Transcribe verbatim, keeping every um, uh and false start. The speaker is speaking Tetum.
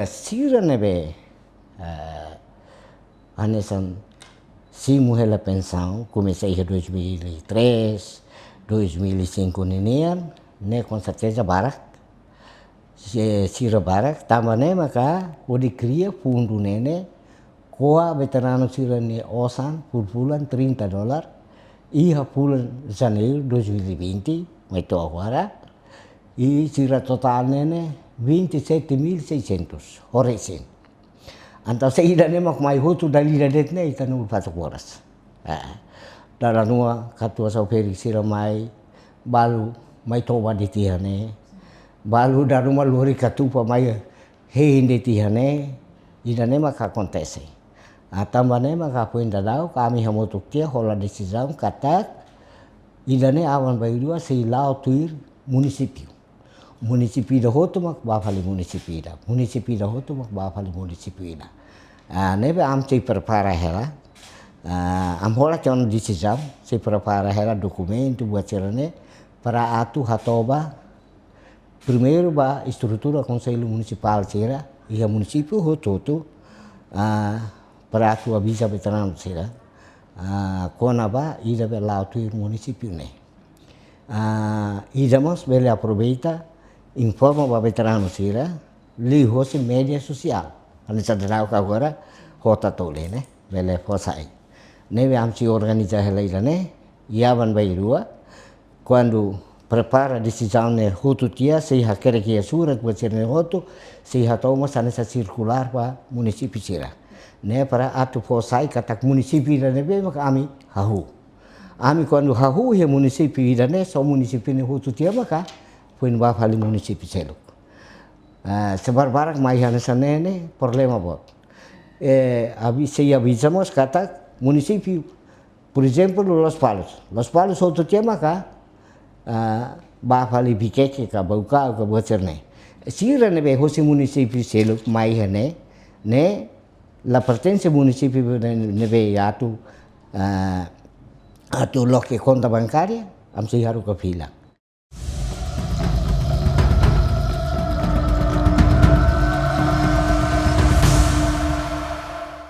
Sira ne'ebé, eh, hanesan simu hela pensaun, komesa iha dois mil e três, dois mil e cinco ninian, ne'e com certeza barak. Se sira barak, tanba ne'e maka hodi kria fundu ne'e ne'e, ko'a veteranu sira-nia osan por fulan trinta dólar, iha fulan Janeiru dois mil e vinte, mai to'o agora, i sira totál ne'e ne'e vinte e sete mil e seiscentos, ho resin. Entaun se ida-ne'e mak mai hotu dala ida de'it ne'e ita-nia ulun fatuk boras. Eh, dala ruma katuas auperi sira mai, balu mai toba de'it iha ne'e. Balu dala ruma lori katupa mai hein de'it iha ne'e. Ida-ne'e mak akontese. Ah, tanba ne'e mak foin daudauk ami hamutuk tiha hola desizaun katak ida-ne'e aban-bainrua sei la'o tuir munisípiu. Munisípiu ida hotu mak bá fali munisípiu ida. Munisípiu ida hotu mak bá fali munisípiu ida. Ah, ne'ebé ami sei prepara hela. Ah, ami hola tiha ona desizaun, sei prepara hela dokumentu, buat sira-ne'e, para atu hatoba, primeiru ba estrutura konsellu munisipál sira, iha munisípiu hotu-hotu, ah, para atu aviza veteranu sira, ah, kona-ba ida be la'o tuir munisípiu ne'e. Ah, ida mós bele aproveita, informa ba veteranu sira, liuhosi média sosiál. Hanesan daudauk agora, hota tole ne'e, bele fó sai. Ne'ebé ami sei organiza hela ida-ne'e, i aban-bainrua, kuandu prepara desizaun ne'e hotu tiha, sei hakerek iha surat buat sira-ne'e hotu, sei hato'o mós hanesan sirkulár ba munisípiu sira. Ne'e para atu fó sai katak munisípiu ida ne'ebé maka ami hahú. Ami kuandu hahú iha munisípiu ida-ne'e, só munisípiu ne'e hotu tiha maka foin bá fali munisípiu seluk. Ah, se barbarak mai hanesan ne'e ne'e, problema boot. Eh, avi-, sei aviza mós katak munisípiu, por ezemplu, Lospalos. Lospalos hotu tiha maka, ah, bá fali Viqueque ka Baucau ka buat sira-ne'e. Sira ne'ebé hosi munisípiu seluk mai iha ne'e, ne'e la pertense munisípiu ne'e, ne'ebé atu, ah, atu loke konta bankária, ami sei haruka fila.